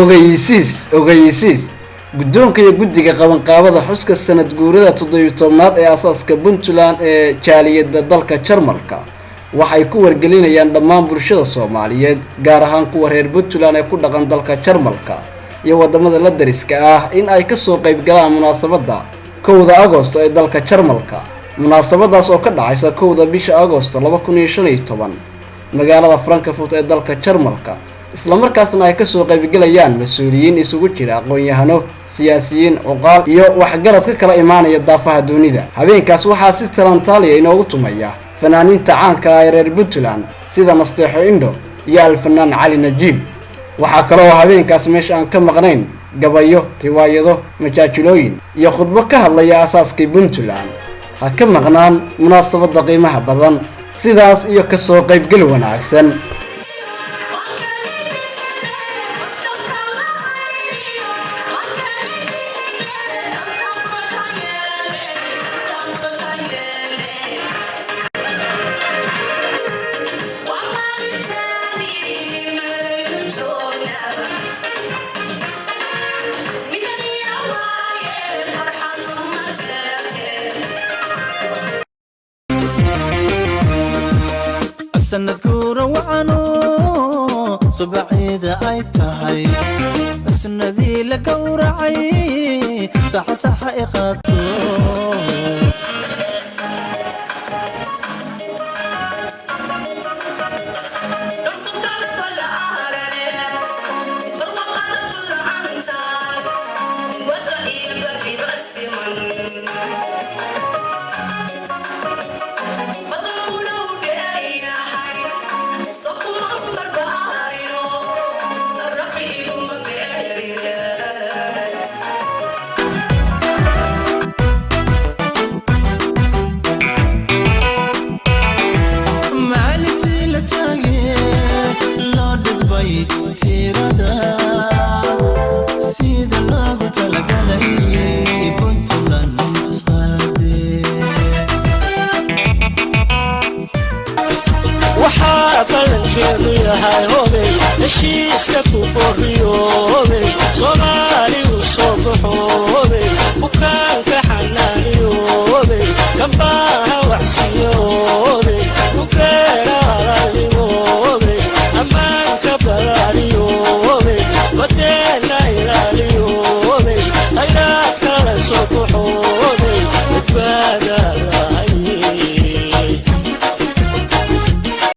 Ogeysiis, ogeysiis! Guddoonka iyo guddiga qabanqaabada xuska sanad guurada 17aad ee asaaska Puntland ee jaaliyadda dalka Jarmalka waxay ku wargelinayaan dhammaan bulshada Soomaaliyeed, gaar ahaan kuwa reer Puntland ee ku dhaqan dalka Jarmalka iyo wadamada la dariska ah, in ay kasoo qayb galaan munaasabadda 1da Agosto ee dalka Jarmalka. Munaasabadaas oo ka dhacaysa 1da bisha Agosto 2015 magaalada Frankfurt ee dalka Jarmalka, islamarkaasna ay kasoo qaybgelayaan mas-uuliyiin isugu jira aqoon-yahano, siyaasiyiin, cuqaal iyo waxgarad ka kala imaanaya daafaha dunida. Habeenkaas waxaa si talantaaliya inoogu tumaya fanaaniinta caanka ah ee reer Puntland, sida Nasteexo Indho iyo Alfanaan Cali Najiib. Waxaa kaloo habeenkaas meesha aan ka maqnayn gabayo, riwaayado, majaajilooyin iyo khudbo ka hadlaya asaaskii Puntland. Ha ka maqnaan munaasabadda qiimaha badan. Sidaas iyo kasoo qaybgel wanaagsan. Sanad guura wacano subaciida ay tahay, sanadii la gowracay saxa saxa i qaato. Maalintii la taage loo dhidbay tirada sida loogu talagalay Puntland tisqaade. Waxaa ballankeedu yahay, hobey, heshiiska ku booriyoobey, Soomaaligu soo baxo.